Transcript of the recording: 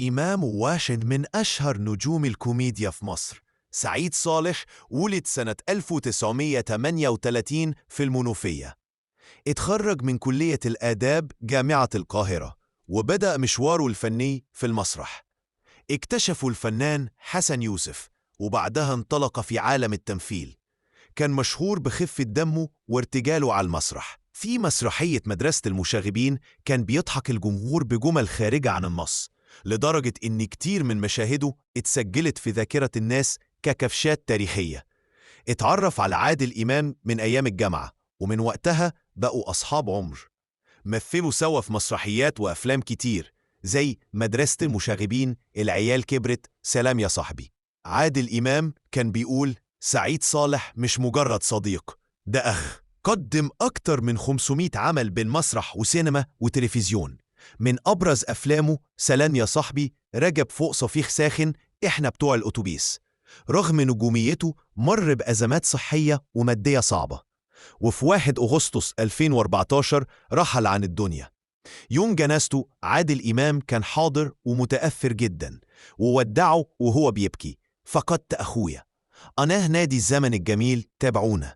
إمام واحد من أشهر نجوم الكوميديا في مصر. سعيد صالح ولد سنة 1938 في المنوفية. اتخرج من كلية الآداب جامعة القاهرة، وبدأ مشواره الفني في المسرح. اكتشفوا الفنان حسن يوسف، وبعدها انطلق في عالم التمثيل. كان مشهور بخفة دمه وارتجاله على المسرح. في مسرحية مدرسة المشاغبين كان بيضحك الجمهور بجمل خارجة عن النص، لدرجة إن كتير من مشاهده اتسجلت في ذاكرة الناس ككفشات تاريخية. اتعرف على عادل إمام من أيام الجامعة، ومن وقتها بقوا أصحاب عمر. مثلوا سوا في مسرحيات وأفلام كتير زي مدرسة المشاغبين، العيال كبرت، سلام يا صاحبي. عادل إمام كان بيقول سعيد صالح مش مجرد صديق، ده أخ. قدم أكتر من 500 عمل بين مسرح وسينما وتلفزيون. من أبرز أفلامه سلام يا صاحبي، رجب فوق صفيح ساخن، إحنا بتوع الأتوبيس. رغم نجوميته مر بأزمات صحية ومادية صعبة، وفي 1 أغسطس 2014 رحل عن الدنيا. يوم جنازته عادل إمام كان حاضر ومتأثر جدا، وودعه وهو بيبكي: فقدت أخويا. قناة نادي الزمن الجميل، تابعونا.